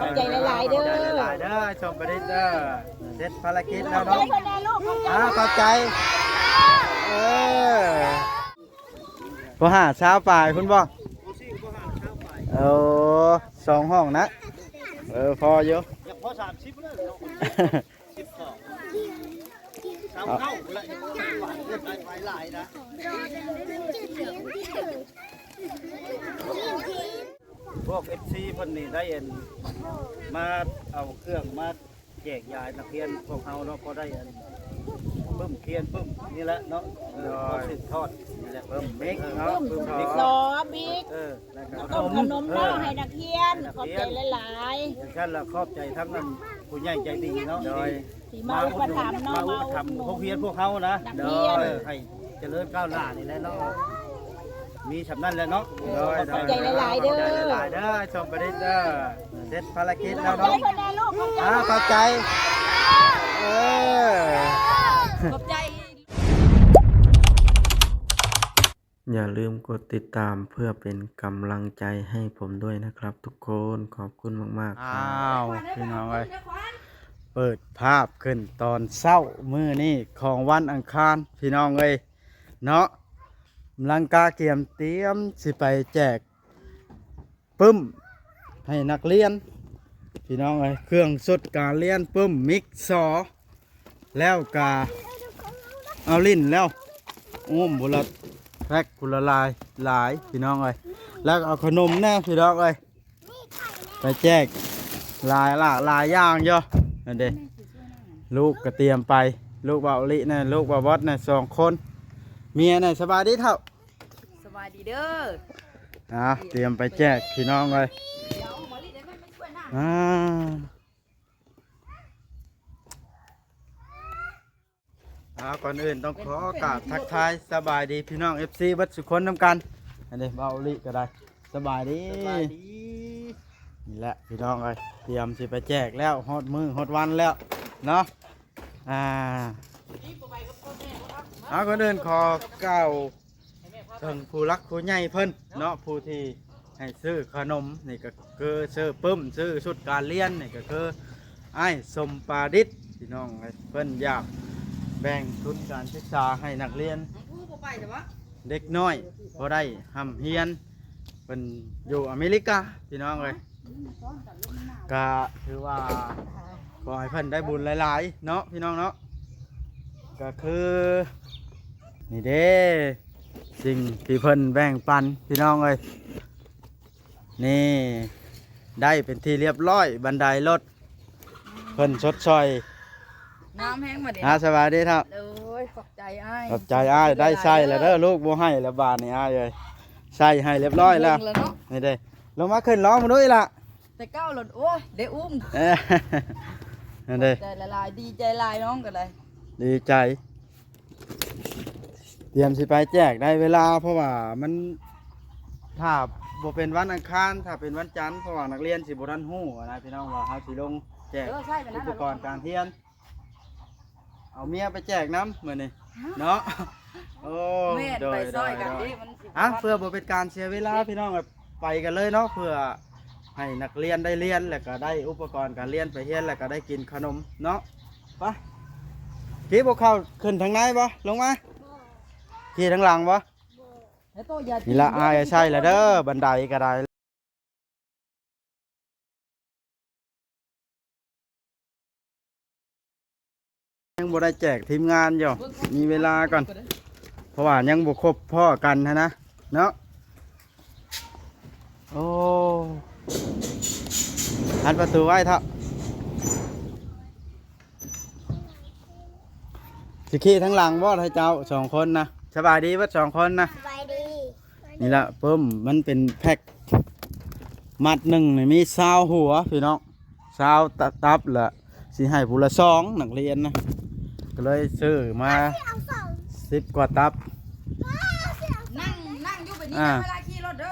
ຂອບໃຈຫຼາຍໆເດີ ຂອບໃຈຫຼາຍໆເດີ ອ້າຍສົມປະດິດເດີ ເສັດພາລະກິດແລ້ວເນາະ ຂອບໃຈເພິ່ນແດ່ລູກ ຂອບໃຈ ອ້າ ຂອບໃຈ ເອີ ບໍ່ຫາຊາວປາຍພຸ້ນບໍ່? ໂອ້ ສອງຫ້ອງນະ ເອີ ພໍຢູ່ ຢາກພໍສາມສິບເລີຍເນາະ ສິບສອງ ຊາວເກົ້າພຸ້ນລະ ຢາກພໍສາມສິບ ຫຼາຍໆນະ. ພວກເອັຟຊີເພິ່ນນີ້ໄດ້ອັນ ມາເອົາເຄື່ອງມາແຈກຢາຍນັກຮຽນພວກເຮົາເນາະ ພໍໄດ້ອັນ ປຶ້ມຄຽນປຶ້ມນີ້ແຫຼະເນາະ ເອີ ໂດຍ ພໍສືບທອດນີ້ແຫຼະ ປຶ້ມມິກເນາະ ເອີ ປຶ້ມມິກ ຊໍບິກ ເອີ ແລ້ວກໍຂະໜົມເນາະ ເອີ ໃຫ້ນັກຮຽນ ໃຫ້ນັກຮຽນ ຂອບໃຈຫຼາຍໆ ຈັ່ງຊັ້ນລະຂອບໃຈທັງນັ້ນ ຜູ້ໃຫຍ່ໃຈດີເນາະ ໂດຍ ທີ່ມາອຸປະຖຳເນາະ ມາອຸປະຖຳໂຮງຮຽນພວກເຮົານະ ໂດຍ ໃຫ້ຈະເລີນກ້າວໜ້ານີ້ແຫຼະເນາະ ມີສ່ຳນັ້ນແຫຼະເນາະ ໂດຍ ຂອບໃຈຫຼາຍໆເດີ ຂອບໃຈຫຼາຍໆເດີ ອ້າຍສົມປະດິດເດີ ເສັດພາລະກິດແລ້ວເນາະ ຂອບໃຈເພິ່ນແດ່ລູກ ຂອບໃຈ ອ້າ ຂອບໃຈ ເອີ ຂອບໃຈ. ຢ່າລືມກົດຕິດຕາມເພື່ອເປັນກຳລັງໃຈໃຫ້ຜົມດ້ວຍນະຄັບທຸກຄົນ ຂອບຄຸນມາກໆ ອ້າວ ພີ່ນ້ອງເອີຍ ເປີດພາບຂຶ້ນຕອນເຊົ້າມື້ນີ້ຂອງວັນອັງຄານ ພີ່ນ້ອງເອີຍເນາະ ກຳລັງກະກຽມຕຽມຊິໄປແຈກ ປຶ້ມໃຫ້ນັກຮຽນ ພີ່ນ້ອງເອີຍ ເຄື່ອງຊຸດການຮຽນ ປຶ້ມ ມິກ ຊໍ ແລ້ວກະເອົາຫຼິ້ນແລ້ວ ໂອ້ ພຸ້ນລະແພັກພຸ້ນລະຫຼາຍໆ ພີ່ນ້ອງເອີຍ ແລ້ວກະເອົາຂະໜົມແດ່ ພີ່ນ້ອງເອີຍ ໄປແຈກຫຼາຍຫຼາກຫຼາຍຢ່າງຢູ່ ນັ້ນເດ້ ລູກກະຕຽມໄປ ລູກບ່າວລິແດ່ ລູກບ່າວບອດແດ່ ສອງຄົນ ເມຍແດ່ ສະບາຍດີເຖົ້າ. ສະບາຍດີເດີ ອ່າ ຕຽມໄປແຈກພີ່ນ້ອງເອີຍ ອ່າ ອ່າ ກ່ອນອື່ນຕ້ອງຂໍກາບທັກທາຍສະບາຍດີພີ່ນ້ອງເອັຟຊີເບິດສຸຄົນນຳກັນ ອັນນີ້ບ່າວລິກະໄດ້ ສະບາຍດີ ສະບາຍດີ ນີ້ແຫຼະພີ່ນ້ອງເອີຍ ຕຽມຊິໄປແຈກແລ້ວ ຮອດມື້ຮອດວັນແລ້ວເນາະ ອ່າ ເອົາ ກ່ອນອື່ນຂໍກ່າວເຖິງຜູ້ຫຼັກຜູ້ໃຫຍ່ເພິ່ນເນາະ ຜູ້ທີ່ໃຫ້ຊື້ຂະໜົມນີ້ກະຄືຊື້ປຶ້ມ ຊື້ຊຸດການຮຽນນີ້ກະຄືອ້າຍສົມປະດິດ ພີ່ນ້ອງເອີຍ ເພິ່ນຢາກແບ່ງທຶນການສຶກສາໃຫ້ນັກຮຽນ ເດັກນ້ອຍພໍໄດ້ຮ່ຳຮຽນ ເພິ່ນຢູ່ອາເມລິກາ ພີ່ນ້ອງເອີຍ ກະຖືວ່າຂໍໃຫ້ເພິ່ນໄດ້ບຸນຫຼາຍໆເນາະ ພີ່ນ້ອງເນາະ ກະຄື ນີ້ເດ້ ສິ່ງທີ່ເພິ່ນແບ່ງປັນ ພີ່ນ້ອງເອີຍ ນີ້ ໄດ້ເປັນທີ່ຮຽບຮ້ອຍ ບັນໄດລົດ ເພິ່ນຊົດຊ່ອຍ ງາມແຮງບັດນີ້ ອ່າ ສະບາຍດີເຖົ້າ ໂດຍ ຂອບໃຈອ້າຍ ຂອບໃຈອ້າຍ ໄດ້ໃສ່ແລ້ວເດີ ລູກບໍ່ໃຫ້ແລ້ວບາດນີ້ອ້າຍເອີຍ ໃສ່ໃຫ້ຮຽບຮ້ອຍແລ້ວ ນີ້ເດ້ ລົງມາຂຶ້ນລອງມາດູອີ່ຫຼ້າ ແຕ່ເກົ່າໂລດ ໂອ້ຍ ໄດ້ອຸ້ມ ເອີ ນັ້ນເດ້ ຂອບໃຈຫຼາຍໆ ດີໃຈຫຼາຍ ນ້ອງກະໄດ້ ດີໃຈ ຕຽມຊິໄປແຈກໄດ້ເວລາ ເພາະວ່າມັນ ຖ້າບໍ່ເປັນວັນອັງຄານ ຖ້າເປັນວັນຈັນ ເພາະວ່ານັກຮຽນຊິບໍ່ທັນຮູ້ນະ ພີ່ນ້ອງ ວ່າເຮົາຊິລົງແຈກ ເອີ ໃຊ່ ອຸປະກອນການຮຽນ ເອົາເມຍໄປແຈກນຳມື້ນີ້ເນາະ ໂອ້ ແມ່ນ ໂດຍ ໄປຊ່ອຍກັນເດ້ ໂດຍ ມັນຊິ ອ່ະ ເພື່ອບໍ່ເປັນການເສຍເວລາ ພີ່ນ້ອງ ໄປກັນເລີຍເນາະ ເພື່ອໃຫ້ນັກຮຽນໄດ້ຮຽນ ແລ້ວກະໄດ້ອຸປະກອນການຮຽນໄປຮຽນ ແລ້ວກະໄດ້ກິນຂະໜົມເນາະ ໄປ ຂີ່ບໍ່ເຂົ້າຂຶ້ນທາງໃນບໍ່? ລົງມາ ຂີ່ທາງຫຼັງບໍ່? ນີ້ລະ ອ້າຍໃສ່ລະເດີ ບັນໄດກະໄດ້ ຍັງບໍ່ໄດ້ແຈກທີມງານຢູ່ ມີເວລາກ່ອນ ເພາະວ່າຍັງບໍ່ຄົບພໍ້ກັນຫັ້ນນະເນາະ ໂອ້ ອັດປະຕູໄວ້ເຖາະ ຊິຂີ່ທາງຫຼັງບໍ່ ໃຫ້ເຈົ້າສອງຄົນນະ ສະບາຍດີເບິດສອງຄົນນະ ສະບາຍດີ ນີ້ລະປຶ້ມ ມັນເປັນແພັກ ມັດໜຶ່ງນີ້ມີຊາວຫົວພີ່ນ້ອງ ຊາວຕະ ຕັບລະ ຊິໃຫ້ຜູ້ລະສອງ ນັກຮຽນນະ ກະເລີຍຊື້ມາສິບກວ່າຕັບ ນັ່ງ ນັ່ງຢູ່ແບບນີ້ ອ່າ ເວລາຂີ່ລົດເດີ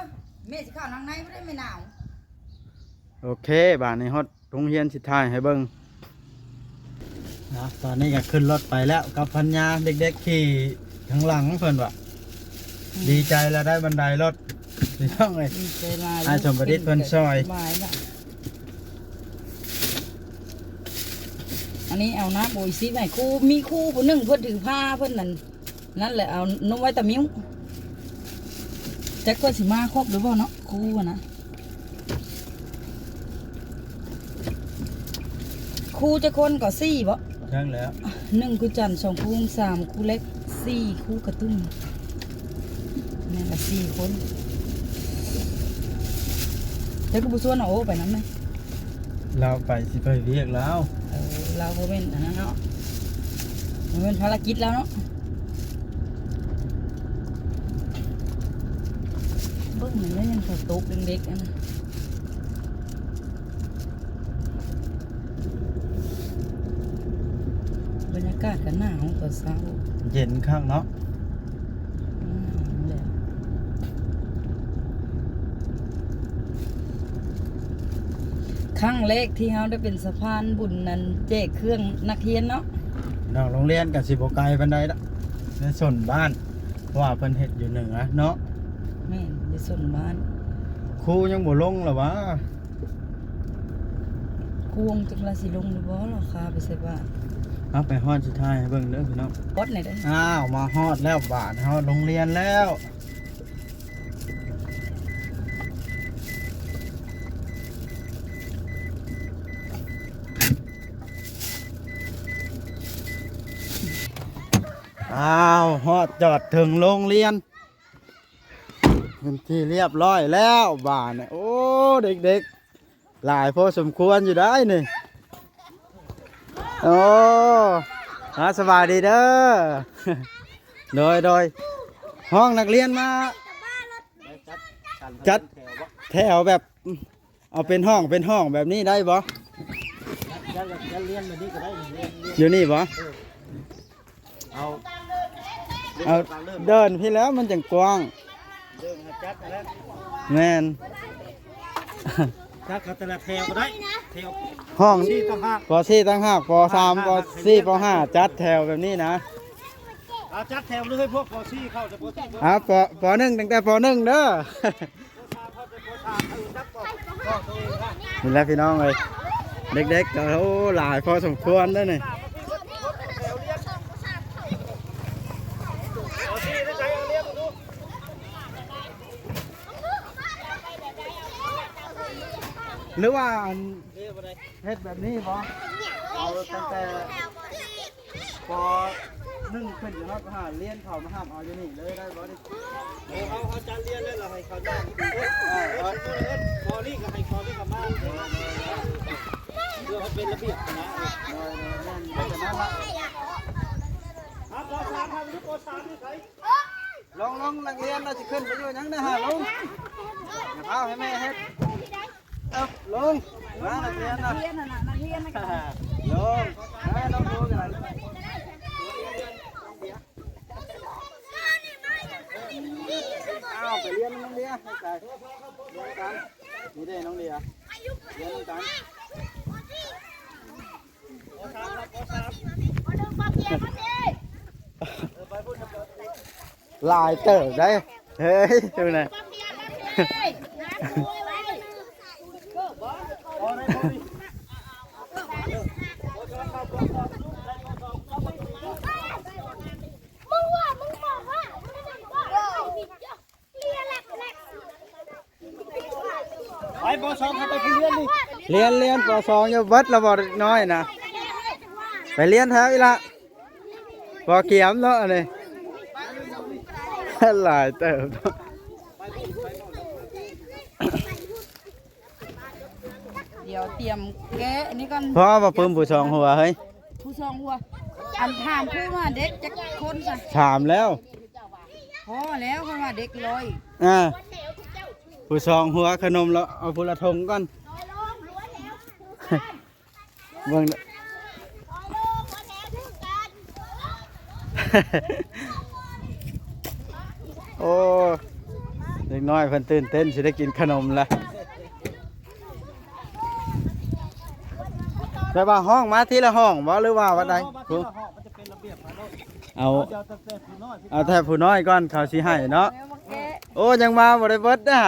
ແມ່ຊິເຂົ້າທາງໃນບໍ່ໄດ້ ແມ່ໜາວ ໂອເຄ ບາດນີ້ຮອດ ໂຮງຮຽນຊິຖ່າຍໃຫ້ເບິ່ງ ອ່າ ຕອນນີ້ກະຂຶ້ນລົດໄປແລ້ວກັບພັນຍາ ເດັກໆຂີ່ທາງຫຼັງເພິ່ນວ່າ ອືມ ດີໃຈລະໄດ້ບັນໄດລົດ ພີ່ນ້ອງເອີຍ ດີໃຈຫຼາຍ ອ້າຍສົມປະດິດເພິ່ນຊ່ອຍ ສະບາຍລະ ອັນນີ້ເອົານ້ຳໂອອິຊິໃຫ້ຄູ ມີຄູຜູ້ໜຶ່ງເພິ່ນຖືພາເພິ່ນນັ້ນ ນັ້ນແຫຼະ ເອົານົມໄວຕາມິວ ຈັກເພິ່ນຊິມາຄົບຫຼືບໍ່ເນາະ ຄູຫັ້ນນະ. ຄູຈັກຄົນກໍ ສີ່ບໍ? ຍັງແລ້ວ ໜຶ່ງຄູຈັນ ສອງຄູສາມ ຄູເລັກ ສີ່ຄູກະຕຸ້ນ ແມ່ນລະ ສີ່ຄົນ. ເຈົ້າຄືບໍ່ຊວນນ້ອງໂອໄປນຳນະ? ລາວໄປ ຊິໄປວຽກລາວ. ເອີ ລາວບໍ່ແມ່ນອັນນັ້ນເນາະ ບໍ່ແມ່ນພາລະກິດລາວເນາະ. ເບິ່ງແມ່ນແລ້ວ ຍັງເຂົາຕົກເດັກໆ ອັນນັ້ນ. ບັນຍາກາດກໍໜາວຕອນເຊົ້າ ເຢັນຄັກເນາະ. ອືມ ແຫຼະ ຄັ້ງແລກທີ່ເຮົາໄດ້ເປັນສະພານບຸນນັ້ນ ແຈກເຄື່ອງນັກຮຽນເນາະ. ນ້ອງ ໂຮງຮຽນກໍຊິບໍ່ໄກປານໃດດອກ ໃນຊົນບ້ານ ເພາະວ່າເພິ່ນເຮັດຢູ່ເໜືອເນາະ. ແມ່ນ ຢູ່ຊົນບ້ານ. ຄູຍັງບໍ່ລົງລະຫວາ? ຄູຈັກລະຊິລົງຫຼືບໍ່ລະ ຄາໄປໃສ່ບາດ. ເອົາ ໄປຮອດຊິຖ່າຍໃຫ້ເບິ່ງເດີພີ່ນ້ອງ. ຮອດແນ່ເດີ. ອ້າວ ມາຮອດແລ້ວບາດ ຮອດໂຮງຮຽນແລ້ວ. ອ້າວ ຮອດຈອດເຖິງໂຮງຮຽນ ເປັນທີ່ລຽບຮ້ອຍແລ້ວບາດນີ້. ໂອ້ ເດັກໆ ຫຼາຍພໍສົມຄວນຢູ່ໄດ໋ນີ້. ໂອ້ ອາ ສະບາຍດີເດີ. ໂດຍ ໂດຍ ຫ້ອງນັກຮຽນມາ ຈັດແຖວແບບ ເອົາເປັນຫ້ອງເປັນຫ້ອງແບບນີ້ໄດ້ບໍ່? ຈັດ ຈັດ ຈັດລຽນແບບນີ້ກໍໄດ້ ຢູ່ນີ້ບໍ່? ເອີ ເອົາ ເອົາ ເດີນພີ້ແລ້ວ ມັນຈັ່ງກວ້າງ. ເດີນຫາຈັດຫັ້ນແຫຼະ. ແມ່ນ ຈັດເຂົ້າແຕ່ລະແຖວກໍໄດ້ ແຖວ ຫ້ອງ ສີ່ຕ່າງຫາກ ປໍສີ່ຕ່າງຫາກ ປໍສາມ ປໍສີ່ ປໍຫ້າ ຈັດແຖວແບບນີ້ນະ. ເອົາ ຈັດແຖວເລີຍ ພວກ ປໍສີ່ ເຂົ້າແຕ່ ປໍສີ່ ເອົາ ປໍໜຶ່ງ ຕັ້ງແຕ່ ປໍໜຶ່ງ ເດີ. ນີ້ແຫຼະພີ່ນ້ອງເອີຍ ເດັກໆ ກໍ ໂອ້ ຫຼາຍພໍສົມຄວນເດ້ນີ້. ຫຼືວ່າອັນ ເຮັດແບບນີ້ບໍ່? ເອົາຕັ້ງແຕ່ ປໍໜຶ່ງຂຶ້ນຢູ່ຮອດ ມະຫາຮຽນເຂົ້າມາຮັບເອົາຢູ່ນີ້ເລີຍໄດ້ບໍ່ນີ້? ເອີ ເຮົາ ເຮົາຈັດລຽນແລ້ວ ເຮົາໃຫ້ເຂົາມາ ເອີ ເອີ ພໍນີ້ກໍໃຫ້ເຂົານີ້ກໍມາ ເພື່ອໃຫ້ເປັນລະບຽບນະ. ໂດຍ ໂດຍ ແມ່ນ ແມ່ນແບບນັ້ນລະ. ອ່າ ປໍສາມ ພາໄປດູ ປໍສາມຢູ່ໃສ? ລົງ ລົງ ນັກຮຽນລະຊິຂຶ້ນໄປຢູ່ຫຍັງນະຫາ ລົງ. ເອົາໃຫ້ແມ່ເຮັດ. ເອີ ລົງ ມານັກຮຽນນະ ນັກຮຽນນະ ນັກຮຽນນະ ລົງ ມາ ລົງ ລົງກັນ. ອ້າວ ໄປຮຽນນຳນ້ອງເດຍ ໃຫ້ໄກ ລົງກັນ. ນີ້ເດ້ນ້ອງເດຍ ຮຽນນຳກັນ. ຫຼາຍເຕີບໄດ໋ ເຮີ້ຍ ເບິ່ງນະ. ໄປ ປໍສອງ ເຂົ້າໄປຜູ້ຮຽນນີ້ ຮຽນ ຮຽນ ປໍສອງ ຢູ່ເບິດລະບໍ່ເດັກນ້ອຍນະ. ໄປຮຽນແຖວອີ່ລະ ບໍ່ກຽມເນາະອັນນີ້ ຫຼາຍເຕີບເນາະ. ດຽວຕຽມແກະອັນນີ້ກ່ອນ. ພໍບໍ່ປຶ້ມຜູ້ສອງຫົວເຮີ້ຍ ຜູ້ສອງຫົວ. ອັນຖາມຜູ້ວ່າເດັກຈັກຄົນຊະ? ຖາມແລ້ວ ພໍແລ້ວ ເພິ່ນວ່າເດັກຮ້ອຍ. ອ່າ ຜູ້ສອງຫົວຂະໜົມລະ ເອົາຜູ້ລະຖົງກ່ອນ. ເບິ່ງ ໂອ້ ເດັກນ້ອຍເພິ່ນຕື່ນເຕັ້ນ ຊິໄດ້ກິນຂະໜົມລະ. ແບບວ່າຮ້ອງມາທີລະຫ້ອງບໍ່ ຫຼືວ່າວ່າໃດ? ເອົາ ເອົາແຕ່ຜູ້ນ້ອຍກ່ອນ ເຂົາຊິໃຫ້ເນາະ. ໂອ້ ຍັງມາບໍ່ໄດ້ເບິດເດີ້.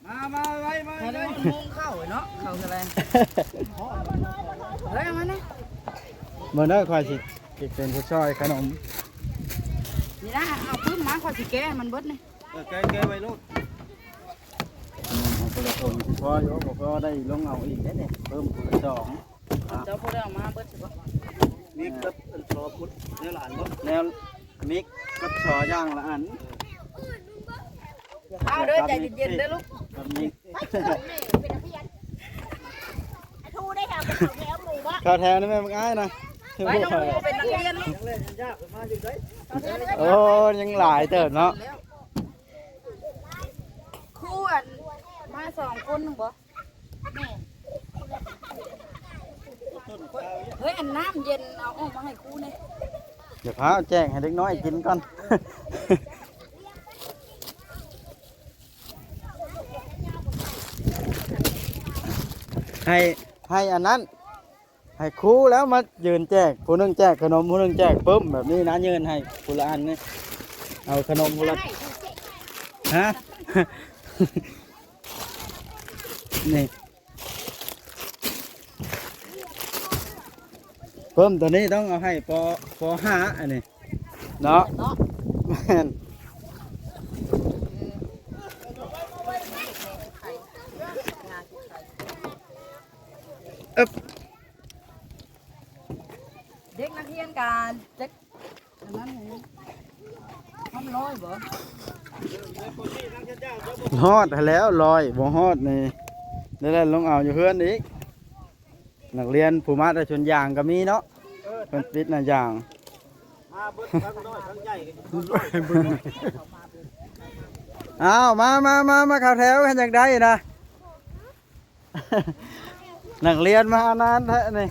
ມາ ມາໄວ ມາໄວ ໂມງເຂົ້າເນາະ ເຂົ້າເທົ່າໃດ? ເຮີ້ຍ ມານະ. ເບິ່ງເດີ ຂ້ອຍຊິ ຊິເປັນຜູ້ຊ່ອຍຂະໜົມ. ນີ້ນະ ເອົາປຶ້ມມາ ຂ້ອຍຊິແກະໃຫ້ມັນເບິດນີ້. ເອີ ແກະ ແກະໄວ້ໂລດ. ເອົາຄົນລະຖົງຊິພໍຢູ່ ບໍ່ພໍໄດ້ລົງເອົາອີກເດ້ນີ້ ເພີ່ມຄົນລະສອງ. ເຈົ້າບໍ່ໄດ້ເອົາມາເບິດຊິບໍ? ມີກັບອັນຊອພຸດແນວລະອັນບໍ? ແນວ ມີກັບຊອຢ່າງລະອັນ. ເອົາເດີ ໃຈເຢັນໆເດີລູກ. ກັບມີ ເຂົ້າແຖວນີ້ແມ່ນບັກອ້າຍນະ. ໄປ ນ້ອງເປັນນັກຮຽນລູກ. ໂອ້ ຍັງຫຼາຍເຕີບເນາະ. ຄູອັນມາສອງຄົນໜຶ່ງບໍ? ເຮີ້ຍ ອັນນ້ຳເຢັນເອົາອອກມາໃຫ້ຄູແດ່. ດຽວພາແຈກໃຫ້ເດັກນ້ອຍກິນກ່ອນ. ໃຫ້ ໃຫ້ອັນນັ້ນ ໃຫ້ຄູແລ້ວມາຢືນແຈກ ຜູ້ໜຶ່ງແຈກຂະໜົມ ຜູ້ໜຶ່ງແຈກປຶ້ມ ແບບນີ້ນະ. ຍື່ນໃຫ້ຜູ້ລະອັນນີ້ ເອົາຂະໜົມຜູ້ລະ ຮະ ນີ້ ປຶ້ມໂຕນີ້ຕ້ອງເອົາໃຫ້ ປໍ ປໍຫ້າ ອັນນີ້ເນາະ. ແມ່ນ. ເອີບ ເດັກນັກຮຽນກະຈັກອັນນັ້ນ ຮອດຮ້ອຍບໍ? ຮອດຫັ້ນແຫຼ້ວ ຮ້ອຍບໍ່ຮອດນີ້ ໄດ້ແລ່ນລົງເອົາຢູ່ເຮືອນອີກ. ນັກຮຽນຜູ້ມາແຕ່ສວນຢາງກໍມີເນາະ ເອີ ເພິ່ນຕິດໜ້າຢາງ ມາເບິດ ທັງນ້ອຍທັງໃຫຍ່ກໍຢູ່. ອ້າວ ມາ ມາ ມາ ມາເຂົ້າແຖວ ຄັນຢາກໄດ້ນະ. ນັກຮຽນມານານແທ້ນີ້.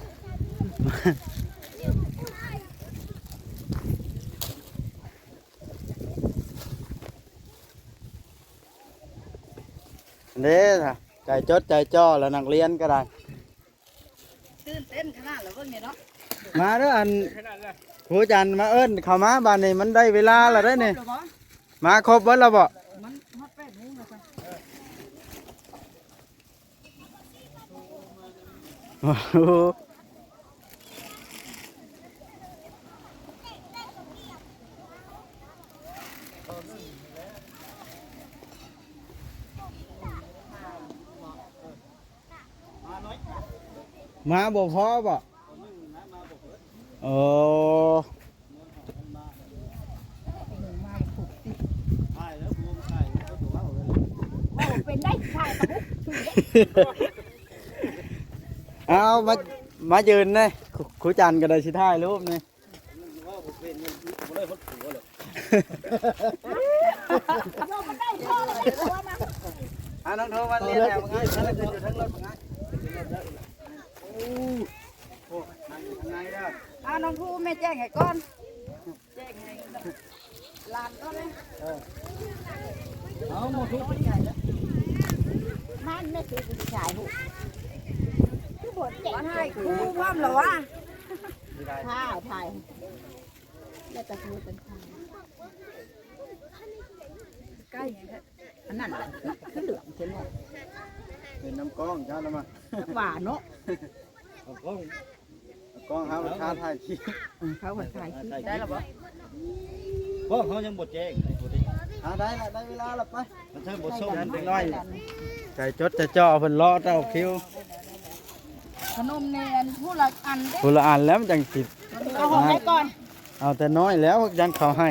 ເດ້ ໃຈຈົດໃຈຈໍ່ແລ້ວ ນັກຮຽນກໍໄດ້. ຕື່ນເຕັ້ນຂະໜາດລະເບິ່ງນີ້ເນາະ. ມາເດີ ອັນ ຜູ້ຈັນມາເອີ້ນເຂົ້າມາ ບາດນີ້ມັນໄດ້ເວລາແລ້ວເດ້ນີ້. ມາຄົບເບິດແລ້ວບໍ? ມັນຮອດແປດໂມງແລ້ວຈ້ະ. ໂອ້ໂຫ ມາບໍ່ພໍບໍ? ໂອ້ ເປັນໄດ້ ຖ່າຍກະບຸກ. ເອົາ ມາ ມາຢືນແດ່ ຄູ ຄູຈັນກໍໄດ້ ຊິຖ່າຍຮູບນີ້. ເວົ້າບໍ່ເປັນ ບໍ່ໄດ້ຮອດຜົວເລີຍ. ອ່າ ນ້ອງໂທມາເລີຍແລ້ວ ເອົາເລີຍ ເອົາເລີຍ ຢູ່ເທິງລົດ ເອົາເລີຍ. ໂອ້ ໂອ້ ນັ່ງຢູ່ທາງໃນເດີ. ອ່າ ນ້ອງພູ ແມ່ແຈ້ງໃຫ້ກ່ອນ ແຈ້ງໃຫ້ຫຼານກ່ອນເລີຍ. ເອີ ເອົາ ມາທຸກ ມັນແມ່ຄືຜູ້ຊາຍຮູ້ ຄືບໍ່ແຈ້ງ ວ່າໃຫ້ຄູພ້ອມແລ້ວວະ. ຖ່າຍ ຖ່າຍ ແລ້ວກໍຄືເປັນ ໃກ້ແທ້ ອັນນັ້ນແຫຼະ ຄືເຫຼືອງເປັນວ່າ ເປັນນ້ຳກ້ອງເຈົ້າລະມາ ວ່າເນາະ ນ້ຳກ້ອງ ກ້ອງເຮົາ ເຮົາຖ່າຍຄລິບ ເອີ ເຂົາວ່າຖ່າຍຄລິບ ໄດ້ລະບໍ່? ກ້ອງເຮົາຍັງບໍ່ແຈ້ງ ອ່າ ໄດ້ລະ ໄດ້ເວລາລະ ໄປ. ມັນເທີບໍ່ສົ່ງເດັກນ້ອຍ ໃຈຈົດໃຈຈໍ່ ເພິ່ນລໍຕໍ່ຄິວ. ຂະໜົມນີ້ອັນຜູ້ລະອັນເດ້ ຜູ້ລະອັນແລ້ວມັນຈັ່ງຊິ ເອົາຂອງໄດ້ກ່ອນ ເອົາແຕ່ນ້ອຍແລ້ວຍັງເຂົາໃຫ້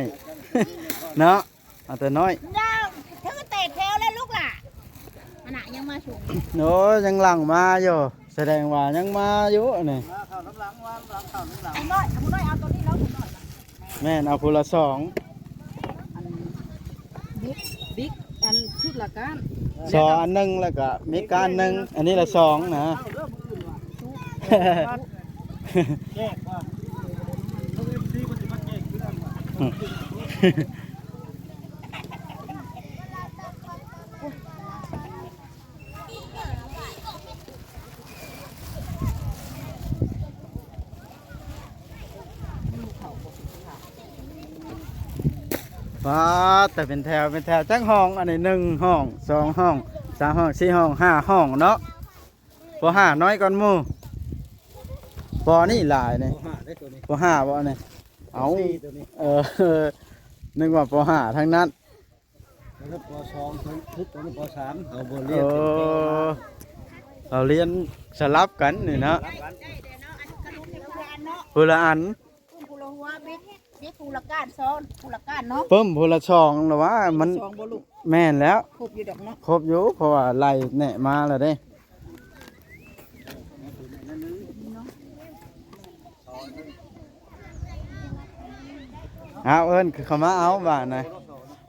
ເນາະ ເອົາແຕ່ນ້ອຍ. ຢ່າຖືແຕ່ແຖວແລ້ວລູກຫຼ້າ ອັນນະຍັງມາສູງ. ໂອ້ຍ ຍັງຫຼັງມາຢູ່ ສະແດງວ່າຍັງມາຢູ່ອັນນີ້ ມາເຂົ້ານຳຫຼັງ ມານຳຫຼັງ ເຂົ້ານຳຫຼັງ. ນ້ອຍ ນ້ອຍ ເອົາໂຕນີ້ແລ້ວ ນ້ອຍ. ແມ່ນ ເອົາຜູ້ລະສອງ ອັນບິກ ບິກ ອັນຊຸດລະກ້ານ ຊໍອັນໜຶ່ງ ແລ້ວກະມີກ້ານໜຶ່ງ ອັນນີ້ລະສອງນະ. ແຈກວ່າ ເອີ ເອັຟຊີ ເພິ່ນຊິມາແຈກຄືກັນວ່າ. ປາດ ແຕ່ເປັນແຖວ ເປັນແຖວ ຈັກຫ້ອງ ອັນນີ້ ໜຶ່ງຫ້ອງ ສອງຫ້ອງ ສາມຫ້ອງ ສີ່ຫ້ອງ ຫ້າຫ້ອງເນາະ. ປໍຫ້ານ້ອຍກ່ອນໝູ່ ປໍນີ້ຫຼາຍນີ້. ป.ห้า บ่นี่ เอ้า สี่ ตัวนี้ เออ นึกว่า ป.ห้า ทั้งนั้น แล้วก็ ป.สอง ทุกตัวนี้ ป.สาม เอาบทเรียนเป็นป.ห้า เอาเรียนสลับกันนี่นะ คนละอัน ผู้ละหัว บิด บิดผู้ละก้าน ซ้อนผู้ละก้านเนาะ ปึ้มผู้ละสอง หรือว่ามัน สองบ่ลูก แม่นแล้ว ครบอยู่ดอกเนาะ ครบอยู่ เพราะว่าไล่แหนะมาแล้วเด้ เอา เอิ้นเข้ามาเอา บาดนะ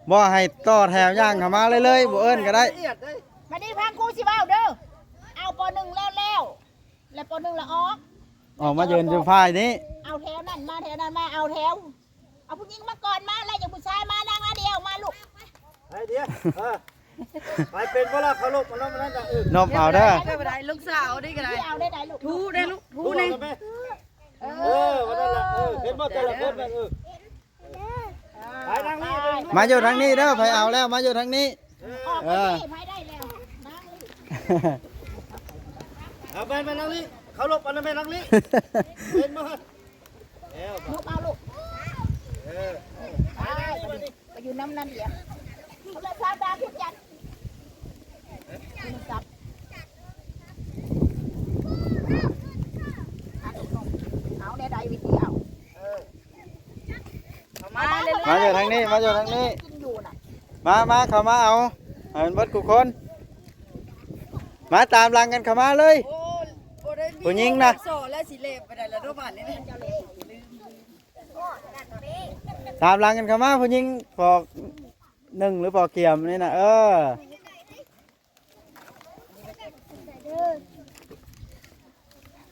บ่ให้ต่อแถวย่างเข้ามาเลยๆ บ่เอิ้นก็ได้ บัดนี้ฟังครูสิเว้าเด้อ เอา ป.หนึ่ง แล้วๆ แล้ว ป.หนึ่ง แล้วออก ออกมายืนอยู่ฝ่ายนี้ เอาแถวนั้นมา แถวนั้นมา เอาแถว เอาผู้หญิงมาก่อน มา แล้วจั่งผู้ชายมา นั่งอันเดียว มาลูก ไอเดีย เออ ไปเป็นบ่ล่ะ เคารพ เคารพ อันนั้น อันนั้น เออ นบเอาเด้อ ก็บ่ได้ ลูกสาวนี่ก็ได้ เอาได้ ได้ลูก ถูได้ลูก ถู ถู นี่ เอาไป เออ เออ วันนั้นล่ะ เออ เห็นบ่ แต่ละคนน่ะ เออ ไปทางนี้ มาอยู่ทางนี้เด้อ ไผเอาแล้ว มาอยู่ทางนี้ เออ ออกไปนี่ ไผได้แล้ว นั่งนี่ เอาไป ไปทางนี้ เคารพ อันนั้น ไปทางนี้ เห็นบ่ แล้ว นบเอาลูก เออ ไป ไปอยู่นำนั่นเดียว โทรศัพท์ดาวพิจันทร์ โทรศัพท์ เอาแนวใดวิธีเอา เออ เข้ามาเลย มาอยู่ทางนี้ มาอยู่ทางนี้ กินอยู่น่ะ มา มา เข้ามาเอา ให้มันเบิดทุกคน มาตามหลังกันเข้ามาเลย โอ้ บ่ได้มี ผู้หญิงนะ สอแล้วสิเล็บไปได้แล้วเนาะ บาดนี้นะ ตามหลังกันเข้ามา ผู้หญิง ปอกหนึ่งหรือปอกเกียมนี่นะ เออ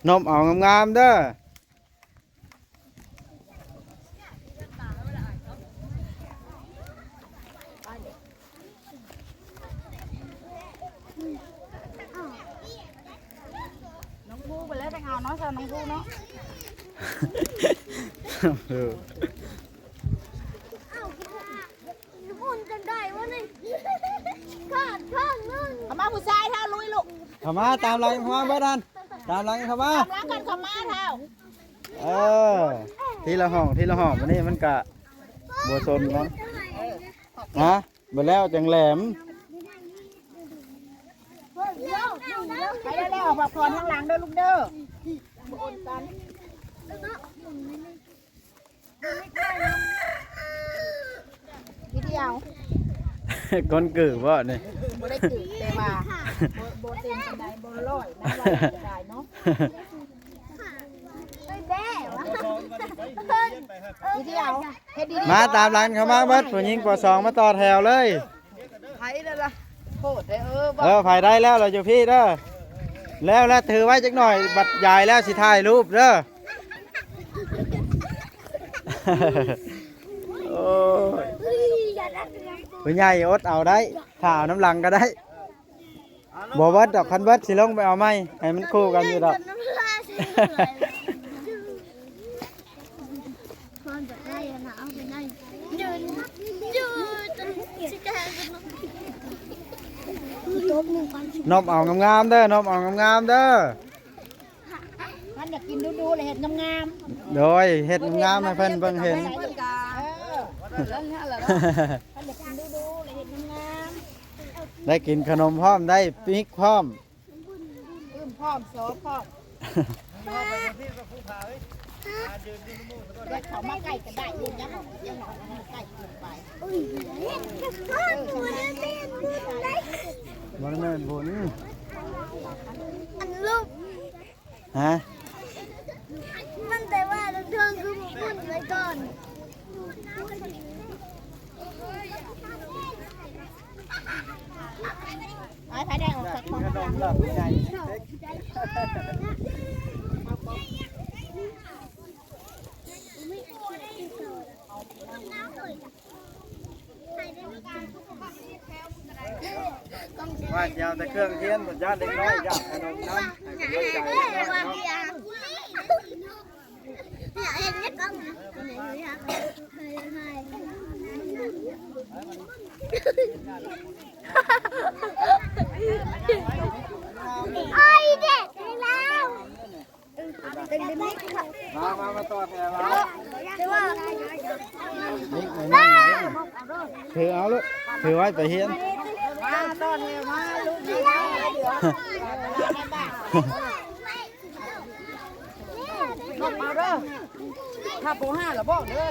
นบเอางามๆเด้อ น้องภูไปแล้ว ไปเอาเนาะ ซะน้องภูเนาะ เออ หมุนจนได้วะนี่ ขาดข้างหนึ่ง เข้ามาผู้ชาย เท่าลุยลูก เข้ามาตามหลังเข้ามาเบิดนั่น ตามหลังเข้ามา ตามหลังกันเข้ามาเท่า เออ ทีละห้อง ทีละห้อง วันนี้มันกะบ่สนกัน ฮะ เบิดแล้วจังแหลม ไปแล้ว พักผ่อนข้างหลังเด้อลูกเด้อ วิธีเอา คนกึ่งบ่นี่ บ่ได้กึ่ง แต่ว่าบ่ บ่เต็มปานใด บ่ร้อย น้ำลายก็ได้เนาะ วิธีเอา เฮ็ดดีๆ มาตามหลังเข้ามาเบิด ผู้หญิง ป.สอง มาต่อแถวเลย ไผนั่นล่ะ โพดเด้อ เออ บ่ เออ ไผได้แล้ว เราอยู่พี่เด้อ แล้ว แล้วถือไว้จักหน่อย บัดยายแล้วสิถ่ายรูปเด้อ โอ้ย ผู้ใหญ่อดเอาได้ ถ่าเอาน้ำหลังก็ได้ บ่เบิดดอก คันเบิดสิลงไปเอาใหม่ ให้มันคู่กันอยู่ดอก นบเอางามๆเด้อ นบเอางามๆเด้อ คันอยากกินดูๆ เลยเฮ็ดงามๆ โดย เฮ็ดงามๆให้เพิ่นเบิ่งเห็น เออ คันอยากกินดูๆ เลยเฮ็ดงามๆ ได้กินขนมพร้อม ได้ปิกพร้อม อึ้มพร้อม โซพร้อม เดี๋ยวเขามาใกล้ก็ได้ ยืนยักษ์ออกมาใกล้เกินไป บ่ได้แม่นบุญ อันลูก ฮะ มันแต่ว่าเราเทิงคือบุญไว้ก่อน ไอ้ไผได้ออกจากของ ว่าสิเอาแต่เครื่องเทียน บัดย้านเด็กน้อยอยากขนมนำ ให้กำลังใจเด็กน้อยเนาะ ไอ้เด็กแล้ว ມາ ມາ ມາຕໍ່ແຖວມາ. ຖືເອົາລູກ ຖືໄວ້ໄປຮຽນ. ມາຕໍ່ແຖວມາລູກ. ລົງມາເດີ ຖ້າບໍ່ຫ້າລະບອກເດີ.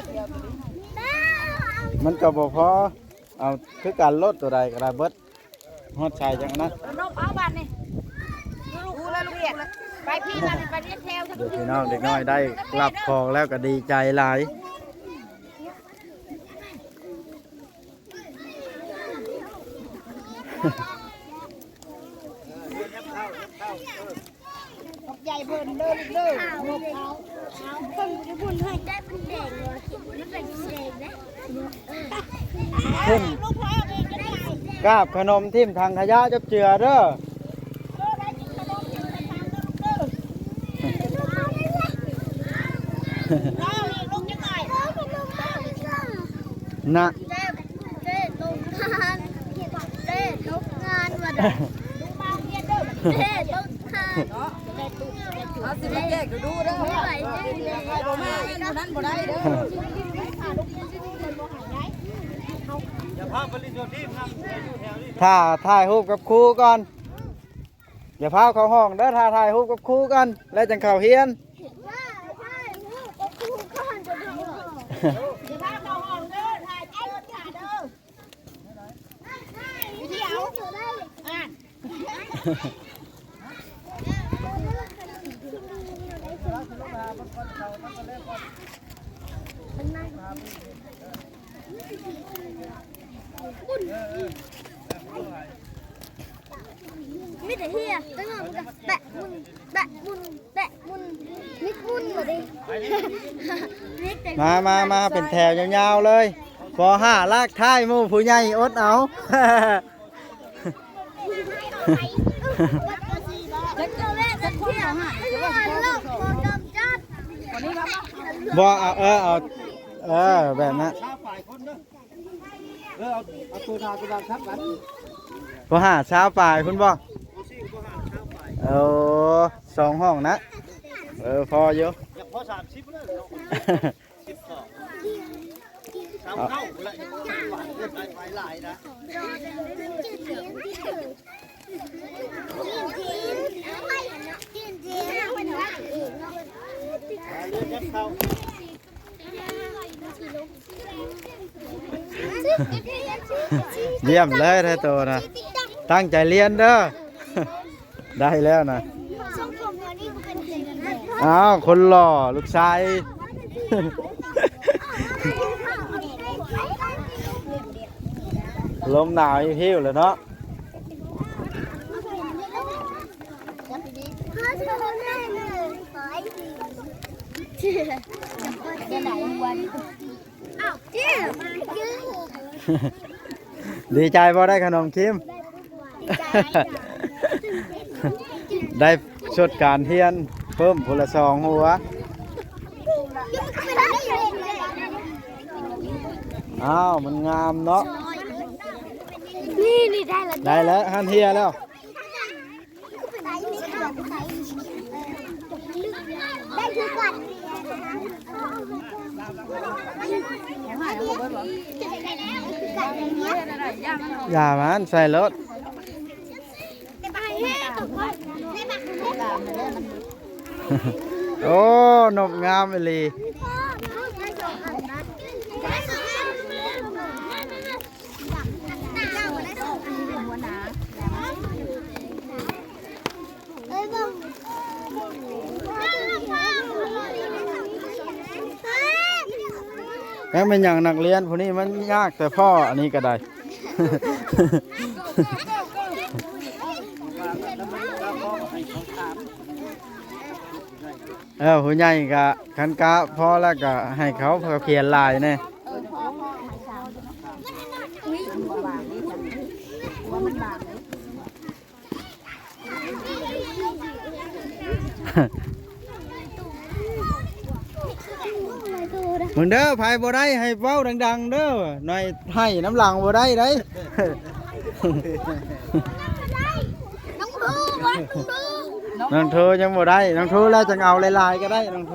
ມັນກໍບໍ່ພໍ ເອົາຄືກັນໂລດ ໂຕໃດກໍໄດ້ເບິດ ຮອດໃສຈັ່ງນັ້ນ. ເອົາບາດນີ້ ໄປພີ້ບາດນີ້ ໄປຮຽນແຖວ. ເດັກນ້ອຍ ເດັກນ້ອຍໄດ້ຮັບຂອງແລ້ວກໍດີໃຈຫຼາຍ. ຂອບໃຈເພິ່ນເດີລູກເດີ. ເພິ່ນບໍ່ໄດ້ບຸນໃຫ້ ໄດ້ມັນແດງເລີຍ ມັນເປັນສີແດງເດ້. ເພິ່ນກາບຂະໜົມຖິ້ມຖັງຂະຫຍະຈັບເຈື່ອເດີ. ນະ ເທດໂຮງງານ ວ່າເທດໂຮງງານ. ເຮົາຊິມາແຈກດູໆເດີ. ບໍ່ມາອັນນັ້ນບໍ່ໄດ້ເດີ. ຖ້າຖ່າຍຮູບກັບຄູກ່ອນ ຢ່າພາເຂົ້າຫ້ອງເດີ ຖ້າຖ່າຍຮູບກັບຄູກ່ອນ ແລ້ວຈັ່ງເຂົ້າຮຽນ. ມີແຕ່ເຮຍ ແປະໝຸ່ນ ແປະໝຸ່ນ ແປະໝຸ່ນ ມິດໝຸ່ນ ມາ ມາ ມາ ເປັນແຖວຍາວໆເລີຍ. ປໍຫ້າລາກທ້າຍໝູ່ຜູ້ໃຫຍ່ ອົດເອົາ. ບໍ່ເອົາ ເອີ ເອົາ ເອີ ແບບນັ້ນ. ເອີ ເອົາ ເອົາໂຕໜ້າໂຕຫຼັງທັບກັນ. ບໍ່ຫ້າຊາວປາຍພຸ້ນບໍ່? ໂອ້ ສອງຫ້ອງນະ. ເອີ ພໍຢູ່ ຢາກພໍສາມສິບເລີຍເນາະ. ສິບສອງ ສາມເທົ່າພຸ້ນລະ ຫຼາຍ ຫຼາຍ ຫຼາຍນະ. ຢ້ຽມເລີຍແທ້ໂຕນະ ຕັ້ງໃຈຮຽນເດີ. ໄດ້ແລ້ວນະ. ອ້າວ ຄົນຫຼໍ່ ລູກຊາຍ ລົມໜາວຫິວໆແລ້ວເນາະ. ດີໃຈບໍ່ໄດ້ຂະໜົມຄິມ? ໄດ້ຊົດການຮຽນເພີ່ມພຸ້ນລະສອງຫົວ. ອ້າວ ມັນງາມເນາະ. ນີ້ ນີ້ ໄດ້ແລ້ວ ໄດ້ແລ້ວ ຫັ້ນເຮຍແລ້ວ. ຢ່າມັນໃສ່ລົດ. ໂອ້ ນົກງາມອີ່ຫຼີ. ແມ່ນຫຍັງນັກຮຽນຜູ້ນີ້ມັນຍາກແຕ່ພໍ້ ອັນນີ້ກໍໄດ້. ເອີ ຜູ້ໃຫຍ່ກະ ຄັນກະພໍແລ້ວກະໃຫ້ເຂົາ ເຂົາຂຽນຫຼາຍແດ່. ເບິ່ງເດີ ໃຜບໍ່ໄດ້ໃຫ້ເວົ້າດັງໆເດີ ໜ້ອຍໃຫ້ນຳຫຼັງບໍ່ໄດ້ເດ້. ນ້ອງບລູ ນ້ອງບລູ. ນ້ອງໂທຍັງບໍ່ໄດ້ ນ້ອງໂທແລ້ວຈັ່ງເອົາຫຼາຍໆກໍໄດ້ ນ້ອງໂທ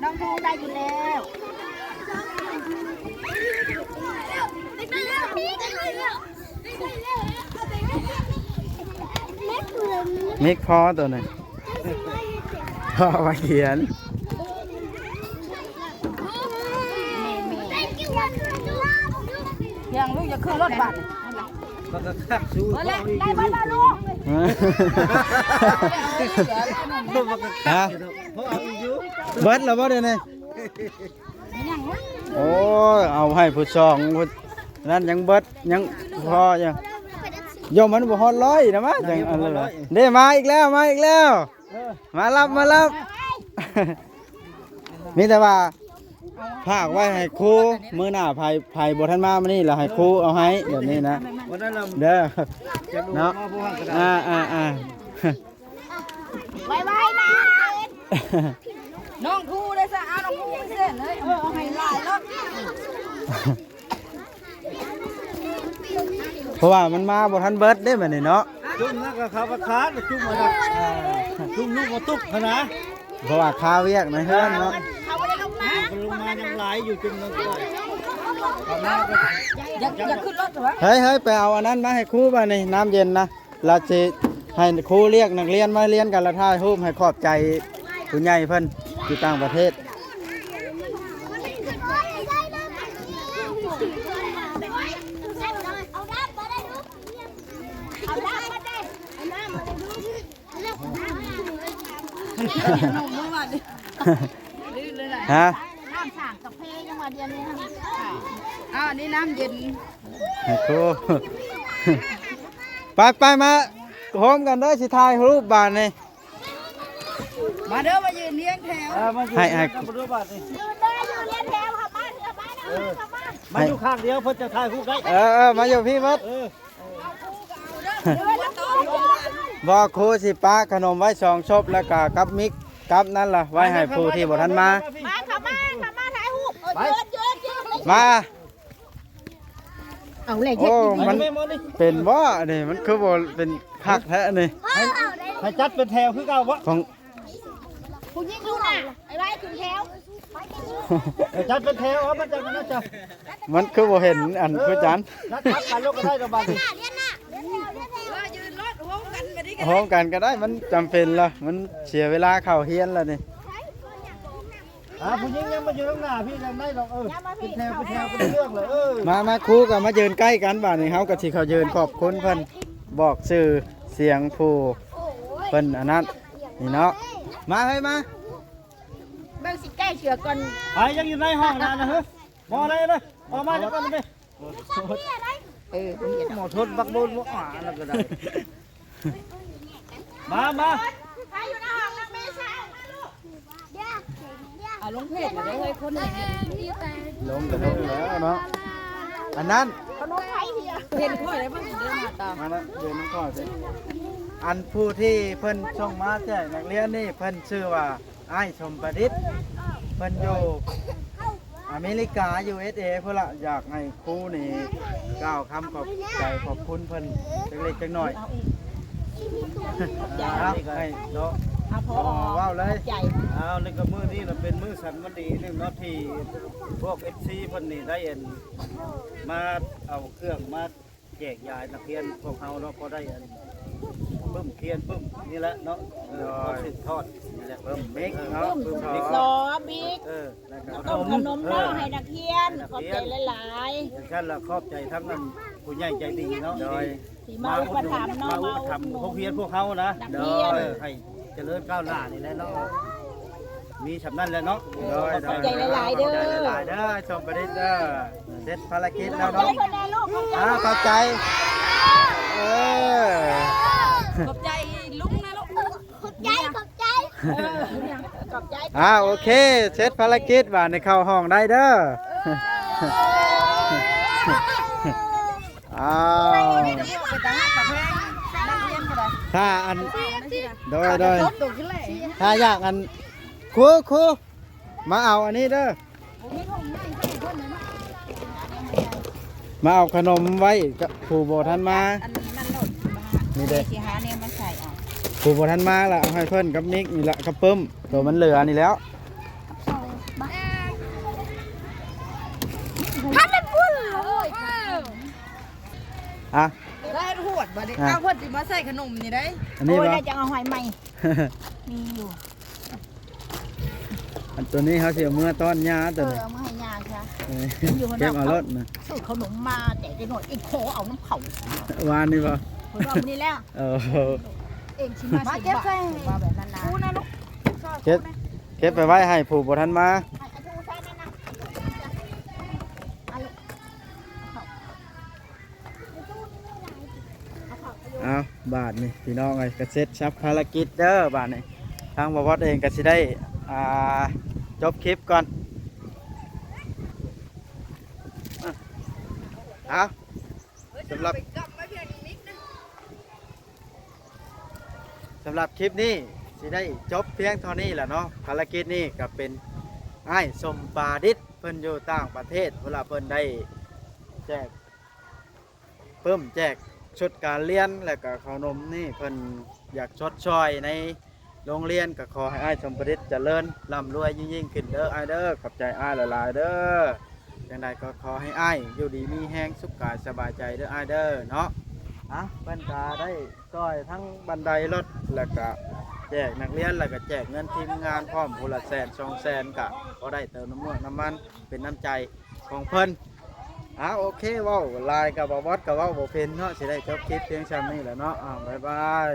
ນ້ອງໂທໄດ້ຢູ່ແລ້ວ ມິກພໍໂຕໜຶ່ງ ພໍມາຂຽນ ຍັງລູກ ຢ່າຂຶ້ນລົດບາດ ມັນກໍຄັກສູ ໄດ້ບໍ່ລະລູກ ຮະ ເອົາອີກຢູ່ ເບິດແລ້ວບໍ່ເດນີ້? ໂອ້ຍ ເອົາໃຫ້ຜູ້ສອງຜູ້ນັ້ນຍັງເບິດ ຍັງພໍຢູ່ ໂຍມມັນບໍ່ຮອດຮ້ອຍນະມະ ຈັ່ງອັນນັ້ນ ເດ້ ມາອີກແລ້ວ ມາອີກແລ້ວ ເອີ ມາຮັບ ມາຮັບ ມີແຕ່ວ່າຝາກໄວ້ໃຫ້ຄູ ມື້ໜ້າໃຜ ໃຜບໍ່ທັນມາມື້ນີ້ລະໃຫ້ຄູເອົາໃຫ້ ແບບນີ້ນະ ເດີ ເນາະ ອ່າໆໆ ໄວໆນະ ນ້ອງຄູເດ້ຊະ ເອົານ້ອງຄູເຊັ່ນເລີຍ ເອີ ເອົາໃຫ້ຫຼາຍເນາະ ເພາະວ່າມັນມາບໍ່ທັນເບິດເດ້ບັດນີ້ເນາະ ຈຸ່ມນະກໍເຂົາກໍຄາດ ຈຸ່ມອັນນັ້ນ ຈຸ່ມລູກມາຕຸກຫັ້ນນະ ເພາະວ່າຄາວຽກໃນເຮືອນເນາະ ເຂົາບໍ່ໄດ້ລົງມາ ເຂົາບໍ່ໄດ້ລົງມາ ຍັງຫຼາຍຢູ່ ຈຸ່ມນັ້ນກໍ ຢ່າ ຢ່າຂຶ້ນລົດເຖາະ ເຮີ້ຍໆ ໄປເອົາອັນນັ້ນມາໃຫ້ຄູບາດນີ້ ນ້ຳເຢັນນະ ລະຊິໃຫ້ຄູລຽກນັກຮຽນມາຮຽນກັນ ລະຖ່າຍຮູບໃຫ້ຂອບໃຈຜູ້ໃຫຍ່ເພິ່ນຢູ່ຕ່າງປະເທດ ຮະ ນ້ຳສ້າງກາເຟຍັງວ່າດຽວນີ້ ອ້າວ ອັນນີ້ນ້ຳເຢັນ ໃຫ້ຄູ ໄປໆ ມາໂຮມກັນເດີ ຊິຖ່າຍຮູບບາດນີ້ ມາເດີ ມາຢືນຮຽງແຖວ ເອີ ມາຢູ່ ໃຫ້ ໃຫ້ ມາຢູ່ ມາຢູ່ ມາຢູ່ ມາຢູ່ ມາຢູ່ຂ້າງດຽວ ເພິ່ນຈະຖ່າຍຮູບໄດ້ ເອີໆ ມາຢູ່ພີ້ເບິດ ເອີ ບໍ່ ຄູຊິປະຂະໜົມໄວ້ສອງສົບ ແລ້ວກະກັບມິກ ກັບນັ້ນລະ ໄວ້ໃຫ້ຜູ້ທີ່ບໍ່ທັນມາ ມາ ເຂົ້າມາ ເຂົ້າມາຖ່າຍຮູບ ເອີ ເຈີ ເຈີ ເຈີ ມາ ເອົາແຫຼະ ໂອ້ ເຮັດດີໆ ມັນເປັນບໍ່ອັນນີ້ ມັນຄືບໍ່ເປັນຄັກແທ້ອັນນີ້ ໃຫ້ ໃຫ້ຈັດເປັນແຖວຄືເກົ່າບໍ່ ຂອງ ຜູ້ຍິງຢູ່ໜ້າ ໄອ້ໄວ້ຂຶ້ນແຖວ ເອີ ຈັດເປັນແຖວ ເອົາ ມັນຈັດ ມັນຈັດ ມັນຄືບໍ່ເຫັນອັນ ເອີ ຜູ້ຈັນ ຈັດ ຈັດກັນໂລດກໍໄດ້ດອກບາດນີ້ ເອີ ຢືນໂລດ ໂຮມກັນບາດນີ້ກໍໄດ້ ໂຮມກັນກໍໄດ້ ມັນຈຳເປັນລະ ມັນເສຍເວລາເຂົ້າຮຽນລະນີ້ ອ່າ ຜູ້ຍິງຍັງມາຢູ່ທາງໜ້າພີ້ ຍັງໄດ້ດອກ ເອີ ເປັນແຖວ ເປັນແຖວ ເປັນເລື່ອງລະ ເອີ ມາ ມາ ຄູກໍມາຢືນໃກ້ກັນ ບາດນີ້ເຮົາກໍຊິເຂົ້າຢືນຂອບຄຸນເພິ່ນ ບອກຊື່ສຽງຜູ້ເພິ່ນອັນນັ້ນ ນີ້ເນາະ ມາເຮີ້ຍ ມາ ເບິ່ງຊິແກ້ເສືອກ່ອນ ໃຜຍັງຢູ່ໃນຫ້ອງນັ້ນນະ ເຮີ້ຍ ບໍ່ໄດ້ເດີ ອອກມາຈັກກ່ອນເດີ ເອີ ໝໍທົດບັກໂດນບໍ່ ອ່າ ນັ້ນກໍໄດ້ ມາ ມາ ໃຜຢູ່ໃນຫ້ອງນຳແມ່ຊາວ ມາລູກ ເອົາລົງເພຈແລ້ວເດີເຮີ້ຍ ຄົນນີ້ ລົງກໍລົງແລ້ວເນາະ ອັນນັ້ນ ຂະໜົມໃຜເຮີ້ຍ ເຫັນຂ້ອຍແລ້ວມັນເດີໜ້າຕາ ມາລະ ເດີນນຳຂ້ອຍຊິ ອັນຜູ້ທີ່ເພິ່ນສົ່ງມາແຈກນັກຮຽນນີ້ ເພິ່ນຊື່ວ່າ ອ້າຍສົມປະດິດ ເພິ່ນຢູ່ອາເມລິກາ ຢູເອສເອ ພຸ້ນລະ ຢາກໃຫ້ຄູນີ້ກ່າວຄຳຂອບໃຈຂອບຄຸນເພິ່ນຈັກເລັກຈັກໜ້ອຍ ໃຫ້ເນາະ ເອົາພໍ ເວົ້າເລີຍ ເອົາ ແລ້ວກໍມື້ນີ້ລະເປັນມື້ສັນວັນດີໜຶ່ງເນາະ ທີ່ພວກເອັຟຊີເພິ່ນນີ້ໄດ້ອັນ ມາເອົາເຄື່ອງມາ ແຈກຢາຍນັກຮຽນພວກເຮົາເນາະ ພໍໄດ້ອັນປຶ້ມຄຽນປຶ້ມນີ້ແຫຼະເນາະ ເອີ ໂດຍ ເຮົາສືບທອດນີ້ແຫຼະ ປຶ້ມເມັກເນາະ ເອີ ປຶ້ມເມັກ ຊອບິກ ເອີ ແລ້ວກໍ ເອົາຕົ້ມຂະໜົມເນາະ ເອີ ໃຫ້ນັກຮຽນ ໃຫ້ນັກຮຽນ ຂອບໃຈຫຼາຍໆ ຈັ່ງຊັ້ນລະຂອບໃຈທັງອັນຜູ້ໃຫຍ່ໃຈດີເນາະ ໂດຍ ທີ່ມາອຸດໜູນ ມາອຸປະຖຳເນາະ ມາອຸປະຖຳ ມາອຸດໜູນ ໂຮງຮຽນພວກເຮົານະ ນັກຮຽນ ໂດຍ ໃຫ້ ຈະເລີນກ້າວໜ້ານີ້ແຫຼະເນາະ ມີສ່ຳນັ້ນແຫຼະເນາະ ໂດຍ ຂອບໃຈຫຼາຍໆເດີ ຂອບໃຈຫຼາຍໆເດີ ສົມປະດິດເດີ ເສັດພາລະກິດແລ້ວເນາະ ຂອບໃຈເພິ່ນແດ່ລູກ ຂອບໃຈ ອ່າ ຂອບໃຈ ເອີ ຂອບໃຈລຸງນະລູກ ຂອບໃຈ ຂອບໃຈ ເອີ ຂອບໃຈ ອ່າ ໂອເຄ ເສັດພາລະກິດ ບາດນີ້ເຂົ້າຫ້ອງໄດ້ເດີ ອ້າວ ຖ້າອັນ ໂດຍ ໂດຍ ຖ້າຢາກອັນ ຄູ ຄູ ມາເອົາອັນນີ້ເດີ ມາເອົາຂະໜົມໄວ້ກັບຜູ້ບໍ່ທັນມາ ອັນນັ້ນໂລດ ນີ້ເດ້ ຊິຫາແນວມາໃສ່ເອົາ ຜູ້ບໍ່ທັນມາລະເອົາໃຫ້ເພິ່ນກັບມິກນີ້ລະ ກັບປຶ້ມ ໂຕມັນເຫຼືອນີ້ແລ້ວ ທັນໄດ້ປຸ້ນ ອ່ະ ແລ້ວເຮັດຫວດບັດນີ້ ອ່ະ ອ້າວ ເພິ່ນຊິມາໃສ່ຂະໜົມນີ້ໄດ໋ ອັນນີ້ ໂອ້ຍ ບໍ່ ແລ້ວຈະເອົາຫອຍໃໝ່ ມີຢູ່ ອັນໂຕນີ້ເຮົາຊິເອົາເມືອຕ້ອນຍ່າໂຕນີ້ ເອີ ເອົາມາໃຫ້ຍ່າຊະ ເອີ ຢູ່ ເກັບເອົາໂລດນະ ຊື້ຂະໜົມມາແຈກເດັກນ້ອຍ ອີກຂໍເອົານຳເຂົາ ວານນີ້ບໍ່ ເພິ່ນວ່າມື້ນີ້ແລ້ວ ເອີ ເອງຊິມາ ມາເກັບໃສ່ ວ່າແບບນັ້ນນະ ກູນະລູກ ເກັບ ເກັບໄປໄວ້ໃຫ້ຜູ້ບໍ່ທັນມາ ໃຫ້ອາຍຸຊະນັ້ນນະ ເອົາລູກ ເອົາເຂົ້າ ເອົາ ບາດນີ້ພີ່ນ້ອງເອີຍ ກະເສັດສັບພາລະກິດເດີ ບາດນີ້ທາງບ່າວວອດເອງກະຊິໄດ້ ອ່າ ຈົບຄລິບກ່ອນ ເອົາ ສຳລັບ ສຳລັບຄລິບນີ້ຊິໄດ້ຈົບພຽງເທົ່ານີ້ແຫຼະເນາະ ພາລະກິດນີ້ກະເປັນອ້າຍສົມປາດິດ ເພິ່ນຢູ່ຕ່າງປະເທດພຸ້ນລະ ເພິ່ນໄດ້ແຈກ ປຶ້ມແຈກຊຸດການຮຽນ ແລ້ວກະເຂົ້າໜົມນີ້ ເພິ່ນຢາກຊົດຊ່ອຍໃນໂຮງຮຽນ ກະຂໍໃຫ້ອ້າຍສົມປະດິດຈະເລີນລ່ຳລວຍຍິ່ງໆຂຶ້ນເດີອ້າຍເດີ ຂອບໃຈອ້າຍຫຼາຍໆເດີ ຈັ່ງໃດກໍຂໍໃຫ້ອ້າຍຢູ່ດີມີແຮງ ສຸກກາຍສະບາຍໃຈເດີອ້າຍເດີເນາະ ອ່ະ ເພິ່ນກະໄດ້ຊ່ອຍທັງບັນໄດລົດ ແລ້ວກະແຈກນັກຮຽນ ແລ້ວກະແຈກເງິນທີມງານພ້ອມ ຜູ້ລະແສນສອງແສນ ກະພໍໄດ້ເຕີມນ້ຳມັນ ເປັນນ້ຳໃຈຂອງເພິ່ນ ອ່າ ໂອເຄ ເວົ້າຫຼາຍກະບໍ່ ບອດກະເວົ້າບໍ່ເປັນເນາະ ຊິໄດ້ຈົບຄລິບພຽງຊ່ຳນີ້ແຫຼະເນາະ ອ່າ ບາຍບາຍ.